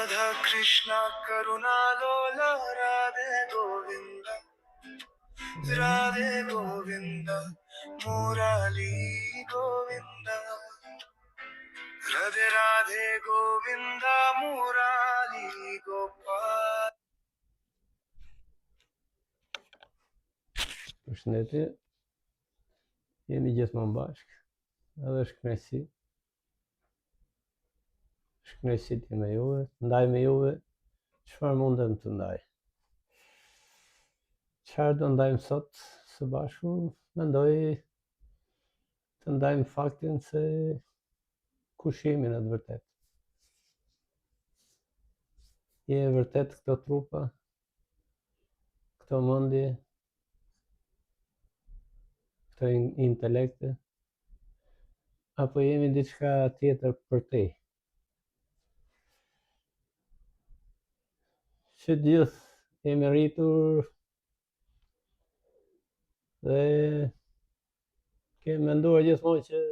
Radha Krishna Karuna Lola Radhe Govinda Radhe Govinda Murali Govinda Radhe Radhe Govinda Murali Gopal Përshëndetje. Jemi gjithmonë bashkë. Edhe është kënaqësi. Është kënaqësi të jem me juve, ndaj me juve çfarë mundem të ndaj. Çfarë do ndajmë sot së bashku? Mendoj të ndajmë faktin se kush jemi në të vërtetë. Jemi vërtet këto trupa, këto mendje, këto intelekte, apo jemi diçka tjetër përtej. Që gjithë jemi rritur dhe kemi menduar gjithmonë që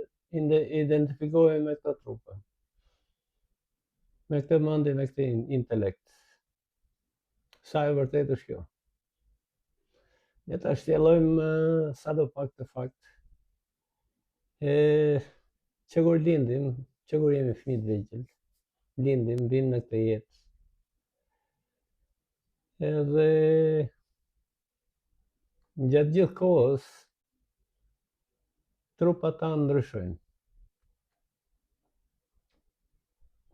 identifikohemi me këto trupa, me këtë mendje, me këtë intelekt. Sa e vërtetë është kjo? Ne ta shtjellojmë sado pak këtë fakt. E, që kur lindim, që kur jemi fëmijë të vegjël, lindim, vim në këtë jetë. Edhe gjatë gjithë kohës, trupat tanë ndryshojnë.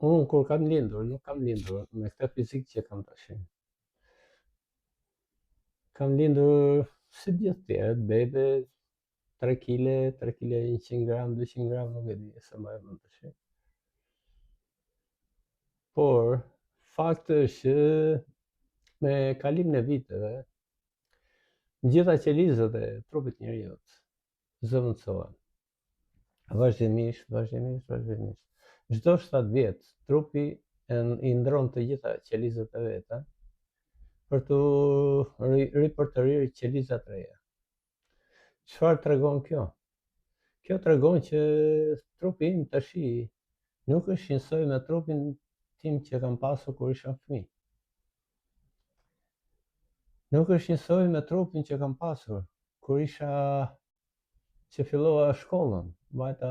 Unë kur kam lindur, nuk kam lindur me këtë fizik që kam tash. Kam lindur si gjithë tjerët, bebe, 3 kile, 3 kile 100 gram, 200 gram, nuk e di, s'e mbaj mend tash. Por, fakt është që me kalimin e viteve, gjitha qelizat e trupit njeriut zëvendësohen. Vazhdimisht, vazhdimisht, vazhdimisht. Çdo 7 vjet trupi i ndron të gjitha qelizat e veta për të ripërtërirë qeliza të reja. Çfarë tregon kjo? Kjo tregon që trupi im tashi nuk është njësoj me trupin tim që kam pasur kur isha fëmijë. Nuk është njësoj me trupin që kam pasur kur isha që fillova shkollën, vajta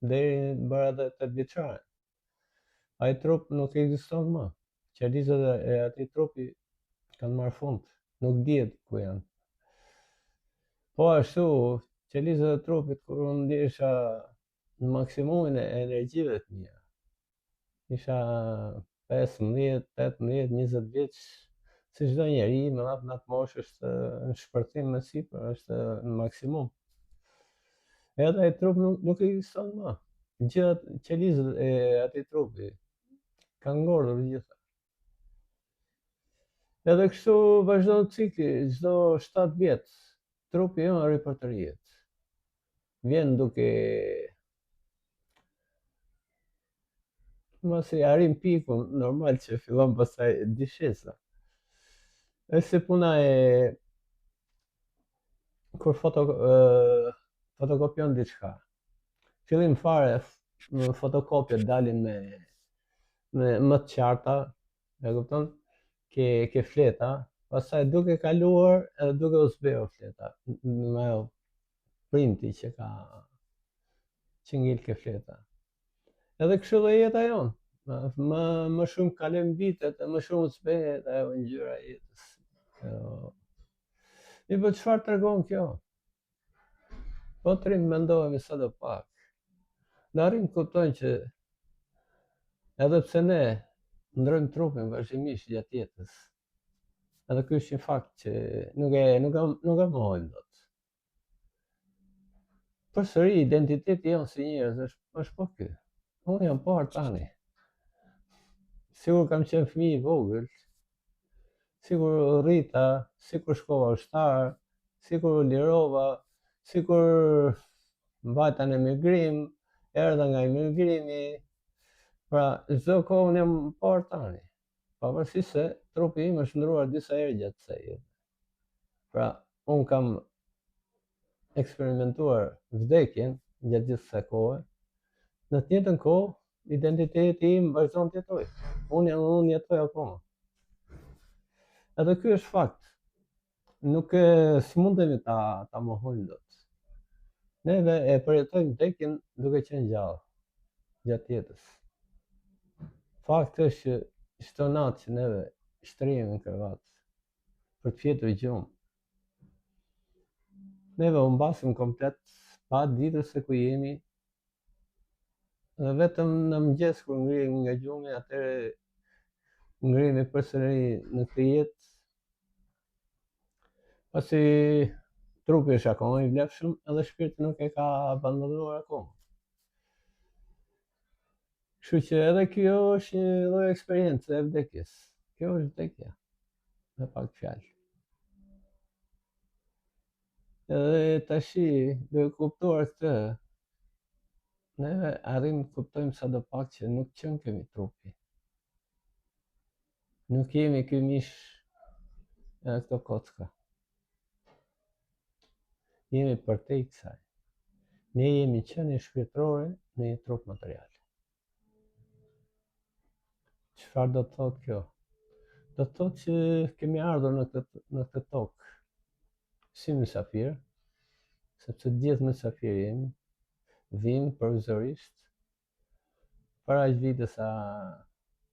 deri bëra dhe 8 vjeçaren. Ai trup nuk ekziston më. Qelizat e atij trupi kanë marrë fund, nuk dihet ku janë. Po ashtu, qelizat e trupit kur unë ndihesha në maksimumin e energjive të mia. Isha 15, 18, 20 vjeç, si çdo njeri, me atë në atë moshë është në shpërthim me sipër, është në maksimum. Edhe ai trup nuk, nuk ekziston më. Gjitha qelizat e atij trupi kanë ngordhur gjitha. Edhe kështu vazhdon cikli, çdo 7 vjet, trupi jonë ripërtërihet. Vjen duke Masi arrin pikun, normal që fillon pastaj dishesa. Është si puna e kur foto, fotokopion diçka. Fillim fare fotokopjet dalin me me më të qarta, e kupton? Ke ke fleta, pastaj duke kaluar edhe duke u zbehur fleta, me ajo printi që ka që ngel ke fleta. Edhe kështu dhe jeta jonë. Më, më shumë kalojmë vitet e më shumë zbehet ajo ngjyra e jetës. Mirëpo çfarë tregon kjo? Po të rrimë mendohemi sado pak. Ne arrijmë të kuptojmë që edhe pse ne ndrojmë trupin vazhdimisht gjatë jetës, edhe ky është një fakt që nuk e nuk e nuk e mohojmë dot. Përsëri identiteti jonë si njerëz është është po ky. Unë jam po Artani. Sikur kam qenë fëmijë i vogël, sikur u rrita, sikur shkova ushtar, sikur u lirova, sikur vajta në emigrim, erdha nga emigrimi. Pra, çdo kohë unë jam po Artani. Pavarësisht se trupi im është ndruar disa herë gjatë kësaj jete. Pra, unë kam eksperimentuar vdekjen gjatë gjithë kësaj kohe. Në të njëjtën kohë. Identiteti im vazhdon të jetojë. Unë jam unë jetoj akoma. Edhe ky është fakt. Nuk e s'mundemi ta ta mohojmë dot. Neve e përjetojmë vdekjen duke qenë gjallë gjatë jetës. Fakt është që çdo natë që neve shtrihemi në krevat për të fjetur gjumë, neve humbasim komplet pa ditur se ku jemi dhe vetëm në mëngjes kur ngrihemi nga gjumi, atëherë ngrihemi përsëri në këtë jetë pasi trupi është akoma i vlefshëm edhe shpirti nuk e ka abandonuar akoma. Kështu që edhe kjo është një lloj eksperience e vdekjes. Kjo është vdekja. Me pak fjalë. Edhe tashi, duke kuptuar këtë, neve arrijmë të kuptojmë sado pak që nuk qenkemi trupi. Nuk jemi ky mish edhe këto kocka. Jemi përtej kësaj. Ne jemi qenie shpirtërore në një trup material. Çfarë do të thotë kjo? Do të thotë që kemi ardhur në këtë në këtë tokë si mysafir, sepse të gjithë mysafir jemi, vijmë provizorisht, për aq vite sa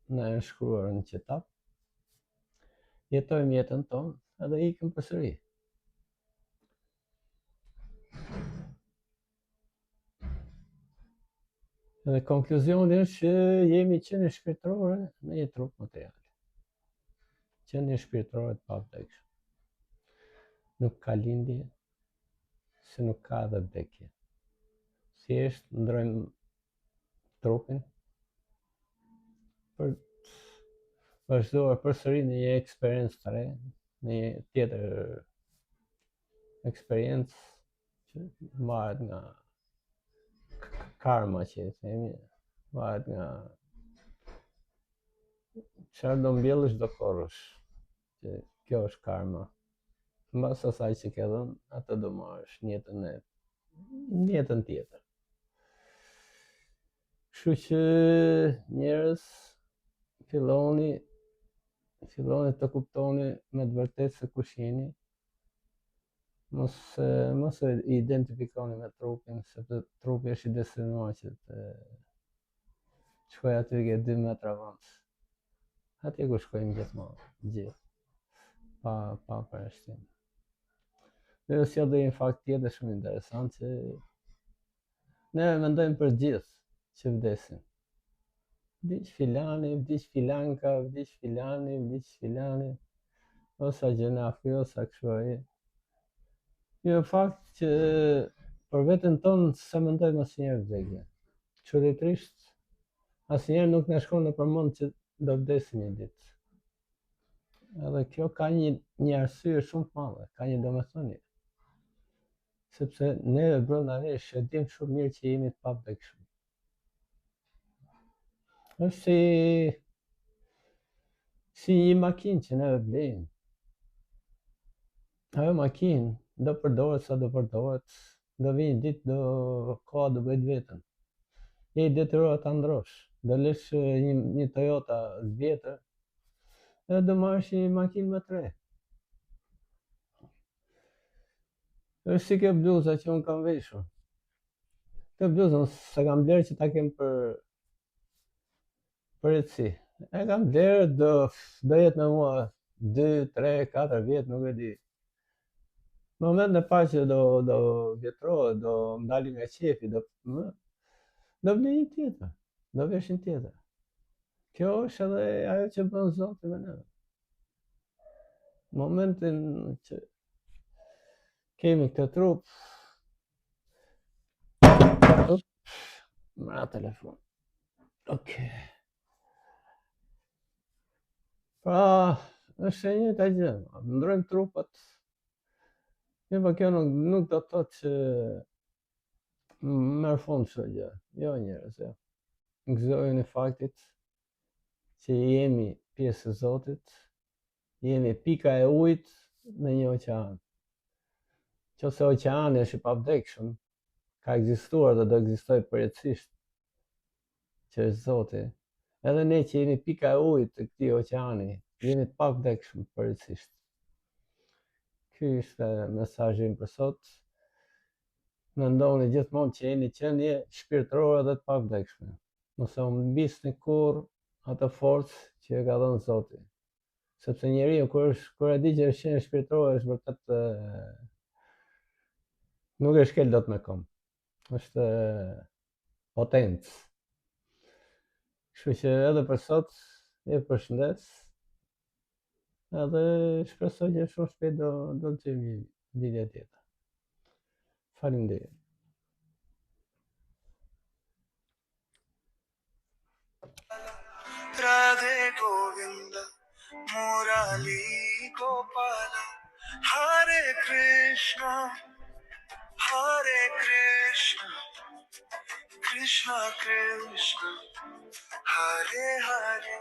na janë shkruar në qitap, jetojmë jetën tonë edhe ikim përsëri. Dhe konkluzioni është që jemi qenie shpirtërore në një trup material. Qenie shpirtërore të pavdekshme. Nuk ka lindje, se nuk ka edhe vdekje. Thjesht ndrojmë trupin për të vazhduar përsëri në një eksperiencë të re, në një tjetër eksperiencë që varet nga karma që i themi, varet nga çfarë do mbjellësh do korrësh, që kjo është karma. Mbas asaj që ke dhënë, atë do marrësh në jetën e në jetën tjetër. Kështu që njerëz filloni filloni të kuptoni me të vërtetë se kush jeni, mos mos e identifikoni me trupin, sepse trupi është i destinuar që të shkojë aty ke 2 metra vend. Atje ku shkojmë gjithmonë, gjithë, pa, pa përjashtim. Dhe ju sjell dhe një fakt tjetër shumë interesant që ne mendojmë për gjithë që vdesin. Vdiq filani, vdiq filanka, vdiq filani, vdiq filani, o sa gjynah ky, o sa kështu ai. Një fakt që për veten tonë s'e mendojmë asnjëherë vdekjen. Çuditërisht, asnjëherë nuk na shkon nëpër mend që do vdesim një ditë. Edhe kjo ka një një arsye shumë të madhe, ka një domethënie. Sepse ne brenda nesh e dimë shumë mirë që jemi të pavdekshëm. Është si si një makinë që ne e blejmë. Ajo makinë do përdoret sa do përdoret, do vijë një ditë do koha do bëjë të vetën. Je i detyruar ta ndrosh, do lësh një, një Toyota të vjetër, edhe do marrësh një makinë më të re. Është si kjo bluza që unë kam veshur. Këtë bluzën s'e kam blerë që ta kem për përjetësi. E kam blerë do do jetë me mua 2, 3, 4 vjet, nuk e di. Në momentin e parë që do do vjetrohet, do më dali nga qefi, do më do blej një tjetër, do vesh një tjetër. Kjo është edhe ajo që bën Zoti me ne. Në momentin që kemi këtë trup, Up, më ra telefon. Ok. Pra, është e njëjta gjë. Ndrojmë trupat. Mirëpo kjo nuk, nuk do të thotë që merr fund çdo gjë. Jo njerëz, jo. Gëzojuni faktit që jemi pjesë e Zotit, jemi pika e ujit në një oqean. Qoftë se oqeani është i pavdekshëm, ka ekzistuar dhe do ekzistojë përjetësisht. që është Zoti, edhe ne që jemi pika e ujit të këtij oqeani, jemi të pavdekshëm përjetësisht. Ky ishte mesazhi im për sot. Mendoni gjithmonë që jeni qenie shpirtërore dhe të pavdekshme. Mos e humbisni kurrë atë forcë që ju ka dhënë Zoti. Sepse njeriu kur është kur e di që është qenie shpirtërore është vërtet nuk e shkel dot me këmbë. Është potencë. Kështu që edhe për sot ju përshëndes. Edhe shpresoj që shumë shpejt do do të gjejmë një video tjetër. Faleminderit. Radhe Govinda Murali Gopala Hare Krishna Hare Krishna Krishna Krishna Hare Hare.